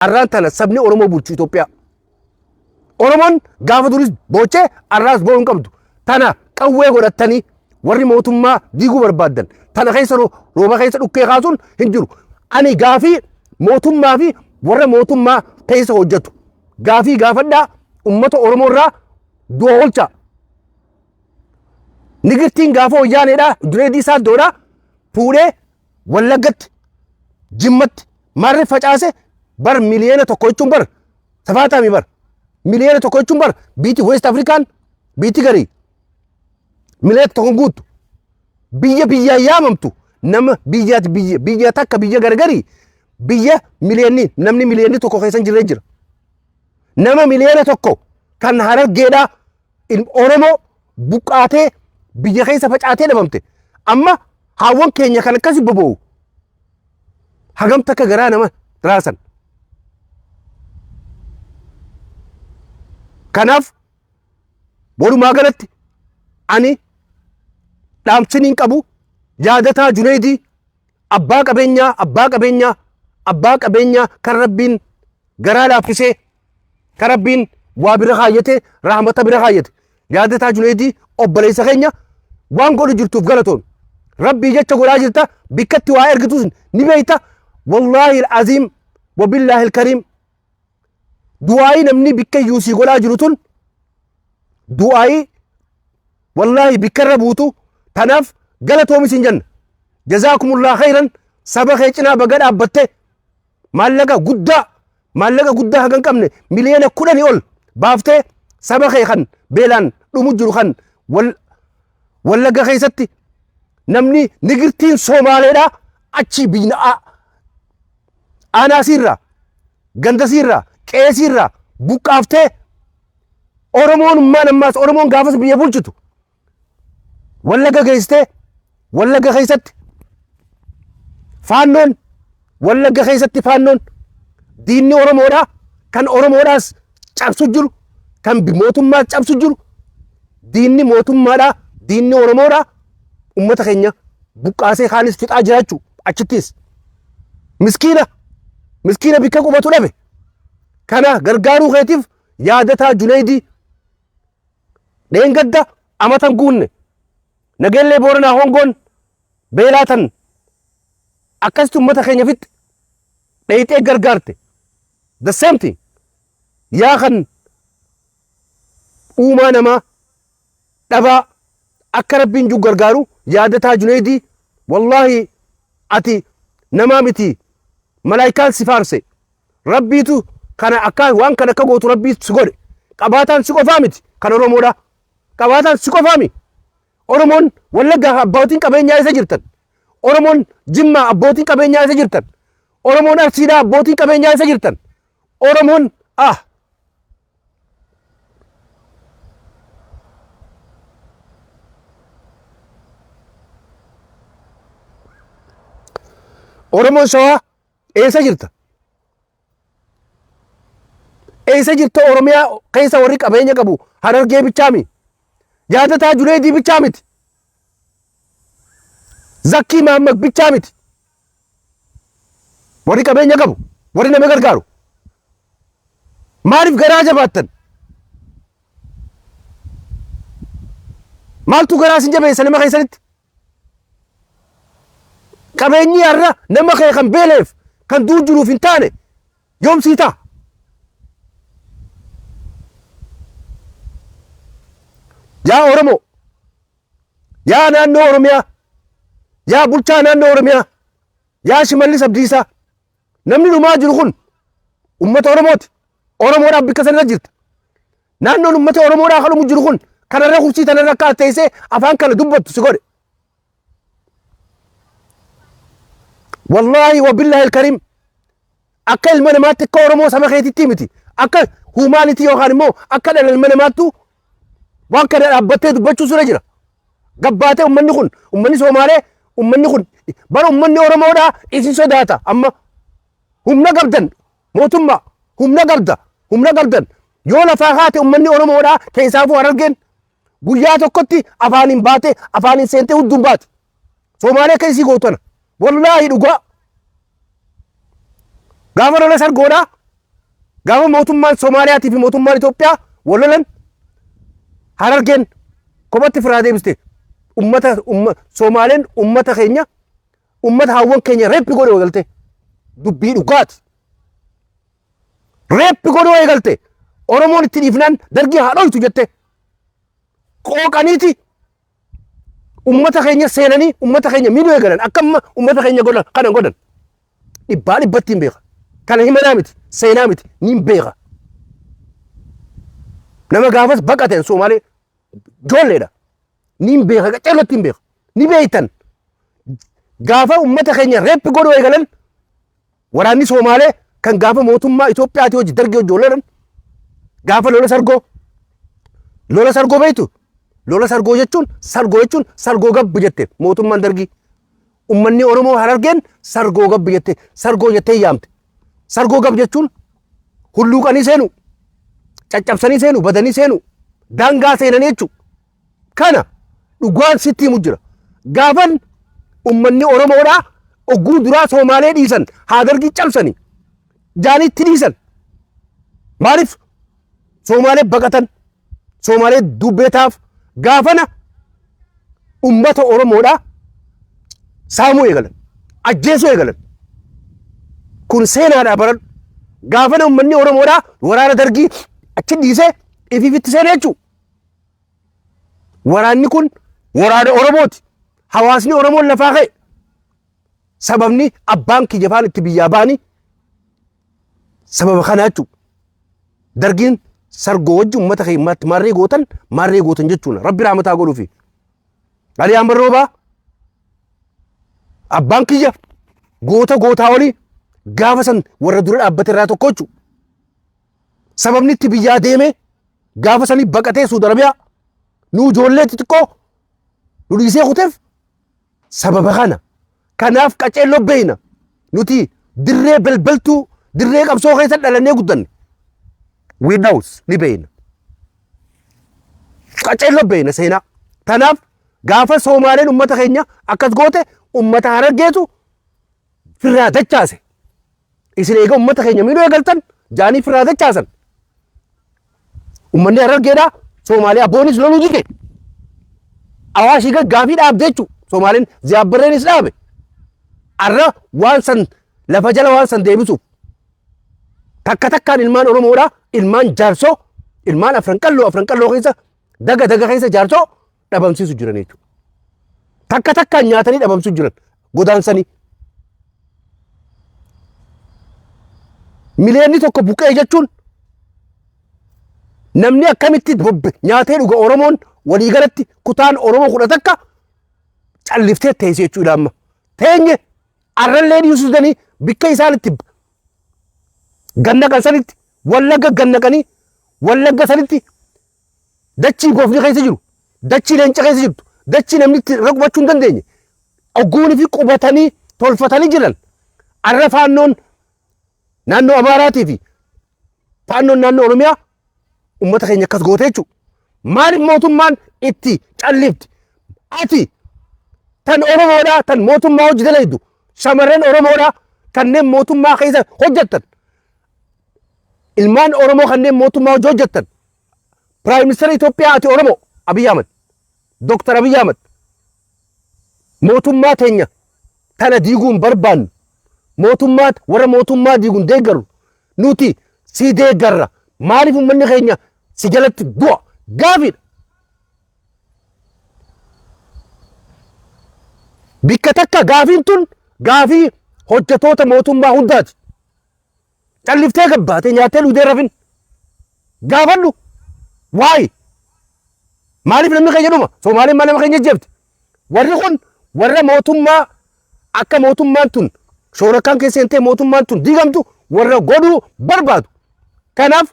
Arraan tana sabni Oromoo bulchu Itoophiyaa. Oromoon gaafa duris boochee arraas boo'uu hin qabdu. Tana qawwee godhattanii warri mootummaa diiguu barbaaddan tana keessa rooba keessa dhukkee kaasuun hin jiru. Ani gaafii mootummaa fi warra mootummaa keessa hojjetu gaafii gaafadhaa ummata Oromoo irraa du'a oolchaa. Nigirtiin gaafa wayyaaneedha Junaydii Saaddoodha fuudhee Wallaggatti, Jimmatti maarree facaase bar 1 miliyoona jechuun bar safaataami bar 1 miliyoona jechuun bar biitti West Afrikaan biitti garii 1 miliyoona guuttu biyya biyyaan yaamamtu nama biyyaati biyya biyya takka biyya gargarii biyya miliyoonni namni 1 miliyoonni keessa hin jirre jira. Nama 1 miliyoona kan Harargeedhaa Oromoo buqqaatee biyya keessa facaatee dhabamte. Amma haawwan keenya kan akkasi boba'u hagam takka garaa nama raasan. Kanaaf walumaa galatti ani dhaamsiniin qabu Yaadataa Juneedii abbaa qabeenyaa abbaa qabeenyaa abbaa qabeenyaa kan Rabbiin garaa laaffisee kan Rabbiin waa bira kaayyate rahmata bira kaayyate Yaadataa Juneedii obboleessa keenya waan godhu jirtuuf galatoon Rabbii jecha godhaa jirta bikkatti waa ergitus ni beeyta. Wallaahi aziim wabillaahi alkariim, du'aayii namni bikka iyyuu sii godhaa jiru tun du'aayii wallaahi bikka irra buutu. Tanaaf galatoomi siin jenna. Jazaakumullah khayran. Saba kee cinaa baga dhaabbatte. Maallaqa guddaa, maallaqa guddaa haga hin qabne 10 miliyoona ol baaftee saba kee kan beelaan dhumu jiru kan wal Wallagga keessatti namni nigirtiin Soomaaleedha achi biyya aanaasiirraa gandasiirraa qeesiirraa buqqaaftee Oromoon ammaas Oromoon gaafas biyya bulchitu Wallagga geessitee Wallagga keessatti faannoon, Wallagga keessatti faannoon diinni Oromoodhaa kan Oromoodhaas cabsu jiru, kan mootummaas cabsu jiru, diinni mootummaadhaa diinni Oromoodhaa ummata keenya buqqaasee kaanis fixaa jiraachuu achittis miskiina miskiina bikka qubatu dhabe kana gargaaruu keetiif Yaadataa Junaydii dheengadda amatan guunne Nageellee Booranaa hongoon beelaa tan akkasitti ummata keenya fixxe dheeyxee gargaarte. The same thing yaa kan uumaa namaa dhabaa akka Rabbiin jiru gargaaru Yaadataa Junaydii, wallaahi ati namaa miti, malaayikaan si faarse. Rabbiitu kana akka waan kana akka gootu Rabbii si godhe. Qabaataan si qofaa miti kan Oromoodha. Qabaataan si qofaa mi. Oromoon Wallaggaa abbootiin qabeenyaa isa jirtan? Oromoon Jimmaa abbootiin qabeenyaa isa jirtan? Oromoon Arsiidhaa abbootiin qabeenyaa isa jirtan? Oromoon ah Oromoon Shawaa eessa jirta? Eessa jirta? Oromiyaa keessa warri qabeenya qabu Harargee bichaa mi? Yaadataa Juneedii bichaa miti. Zakkii Mahammad bichaa miti. Warri qabeenya qabu, warri nama gargaaru. Maaliif garaa jabaattan? Maaltu garaa isin jabeessa nama keessanitti? Qabeenyi har'a nama kee kan beeleef kan du'u jiruuf hin taane yoom sii ta'a? Yaa Oromoo, yaa naannoo Oromiyaa, yaa bulchaa naannoo Oromiyaa, yaa Shimallis Abdiisaa, namni dhumaa jiru kun ummata Oromooti. Oromoodhaaf bikka sanarra jirta. Naannoon ummata Oromoodhaa kan dhumu jiru kun kanarra kursii tanarra akka teessee afaan kana dubbattu si godhe. Wallaahi wa billaahi alkariim, akka ilma namaatti, akka Oromoo saba keetitti miti, akka humaanitii yookaan immoo akka dhala ilma namaattu waan kana dhaabbattee dubbachuu sirra jira. Gabbaatee ummanni kun, ummanni Soomaalee, ummanni kun bara ummanni Oromoodhaa isin sodaata. Amma humna qabdan, mootummaa humna qabda, humna qabdan yoo lafaa kaate ummanni Oromoodhaa keessaafuu Harargeen guyyaa tokkotti afaaniin baate, afaaniin seentee hudduun baate. Soomaalee akka isii gootana. Wallaahi dhugaa. Gaafa lola sargoodhaa Gaafa mootummaan Soomaaliyaatii fi mootummaan Itoophiyaa wal lolan Harargeen kophatti firaa deebiste. Ummata Soomaaleen ummata keenya ummata haawwan keenya rape godhe eegalte. Dubbii dhugaati. Rape godhuu eegalte. Oromoon itti dhiifnaan dargii haa dhoytu jette. Qooqaniiti ummata keenya seenanii ummata keenya miidhuu eegalan. Akka amma ummata keenya godhan kana godhan. Dhibbaa dhibbatti hin beeka. Kana himanaa miti, seenaa miti, niin beeka. Nama gaafas baqateen Somaalee ijoolleedha. Niin beeka, qaceellotti hin beeka. Ni beektan. Gaafa ummata keenya rape godhuu eegalan waraanni Somaalee kan gaafa mootummaa Itoophiyaatii hojii dargii hojii lolan gaafa lola sargoo lola sargoo beektu lola sargoo jechuun sargoo jechuun sargoo gabbu jette mootummaan dargii. Ummanni Oromoo Harargeen sargoo gabbi jette sargoo jettee yaamte. Sargoo gab jechuun hulluuqanii seenu, caccabsanii seenu, badanii seenu, daangaa seenanii jechuudha. Kana dhugaan sitti himu jira. Gaafan ummanni Oromoodhaa ogguu duraa Soomaalee dhiisan haa dargii cabsanii jaaniitti dhiisan. Maaliif Soomaalee baqatan Soomaalee dubbeetaaf gaafana ummata Oromoodhaa saamuu eegalan ajjeesuu eegalan. Kun seenaadhaa baradhu. Gaafana ummanni Oromoodhaa waraana dargii achi dhiisee ifiifitti seene jechuudha. Waraanni kun waraana Oromooti. Hawaasni Oromoon lafaa ka'e. Sababni abbaan kiyya faan itti biyyaa ba'anii sababa kanaa jechuudha. Dargiin sargoo wajji uummata keenyatti maarree gootan maarree gootan jechuudha. Rabbi rahmataa godhuufi. Ali Ahmad Roobaa abbaan kiyya goota gootaa olii gaafa san warra dura dhaabbate irraa tokko jechuudha. Sababni itti biyyaa deeme gaafa sanii baqatee Suudi Arabiyaa nu ijoollee xixiqqoo nu dhiisee kuteef sababa kana. Kanaaf qaceelloo beeyna. Nuti dirree balbaltuu dirree qabsoo keessa dhalannee guddanne. We knows ni beeyna. Qaceelloo beeyna seenaa. Kanaaf gaafa Soomaaleen ummata keenya akkas goote ummata Harargeetu firraa dachaase. Isin eega ummata keenya miidhuu eegaltan jaanii firraa dachaasan. Ummanni Harargeedhaa Soomaalee abboonis loluu dide. Awaashii gaggaafii dhaabde jechuudha. Soomaaleen Ziyaabbarreenis dhaabe. Arra waan san lafa jala waan san deebisuuf takka takkaan ilmaan Oromoodhaa ilmaan jaarsoo ilmaan afran qalloo afran qalloo keessa daga daga keessa jaarsoo dhabamsiisu jiran jechuudha. Takka takkaan nyaatanii dhabamsiisu jiran godaansanii. Miliyoonni tokko buqqee jechuun namni akkamitti bobbe nyaatee dhuga Oromoon waliigalatti kutaan Oromoo 11 calliftee teessee jechuudha amma. Teenye arrallee dhiisuu didanii bikka isaan itti gannaqan sanitti wallagga gannaqanii wallagga sanitti dachii goofni keessa jiru dachii leenca keessa jirtu dachii namni itti irra qubachuu hin dandeenye ogguunii fi qubatanii tolfatanii jiran arra faannoon naannoo Amaaraatii fi faannoon naannoo Oromiyaa ummata keenya akkas goote jechuudha. Maaliif mootummaan itti callifti? Ati tan Oromoodhaa tan mootummaa hojii dalaydu shamarran Oromoodhaa kanneen mootummaa keessa hojjettan ilmaan Oromoo kanneen mootummaa hojii hojjettan Prime Minister Itoophiyaa ati Oromoo Abiy Ahmed Dr. Abiy Ahmed mootummaa teenya tana diiguu hin barbaannu mootummaa warra mootummaa diigu hin deeggarru nuti si deeggarra maaliif uummanni keenya si jalatti du'a gaafiidha. Bikka takka gaafiin tun gaafii hojjetoota mootummaa hundaati. Calliftee gabbaatee nyaattee dhugdee rafin. Gaafadhu. Waay. Maaliif namni keenya dhuma? Soomaaleen maal nama keenya jeefti? Warri kun warra mootummaa akka mootummaan tun shoorakkaan keessa seentee mootummaan tun diigamtu warra godhuu barbaadu. Kanaaf